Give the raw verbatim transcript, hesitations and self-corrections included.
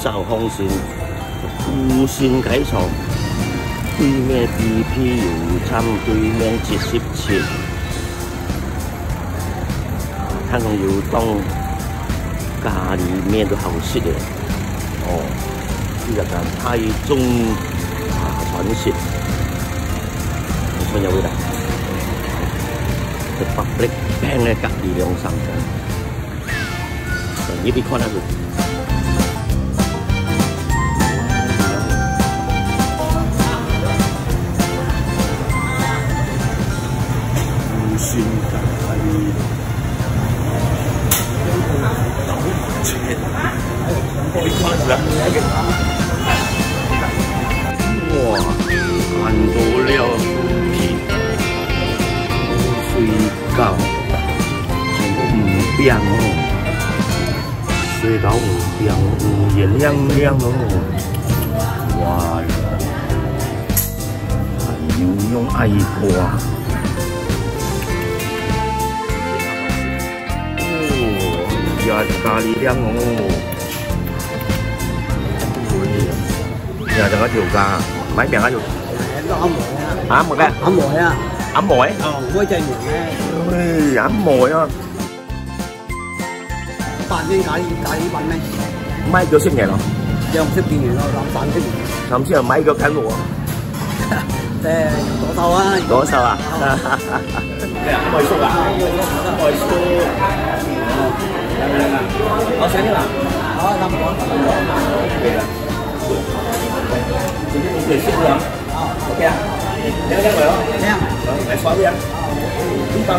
紹興新，五星街上，對面B P油站對面一十七。聽講有當咖哩麵都好食个，哦，這個泰中茶餐室，你看有味道，這北翕平个隔離兩三間。 你去看下去。五星咖哩，你看一下。哇，很多料，水餃，全部魚餅哦。 水餃有餅，有圓亮亮哦。哇，還有用愛瓜。哦，這咖哩靚哦。這個調價，買餅啊就。阿妹啊。啊，妹个。阿妹啊。阿妹。哦，我在妹个。哎，阿妹啊。 飯呢，咖哩，咖哩飯呢？買幾十年咯？兩十幾年咯，兩三十年。三十年買一個看我。這多少啊？多少啊？哦。對啊，外送啊，外送。好，隨便啦。好，那麼多。對啊。今天你可以試試啊。 OK啊，兩兩位哦。這樣。來刷位啊。一方。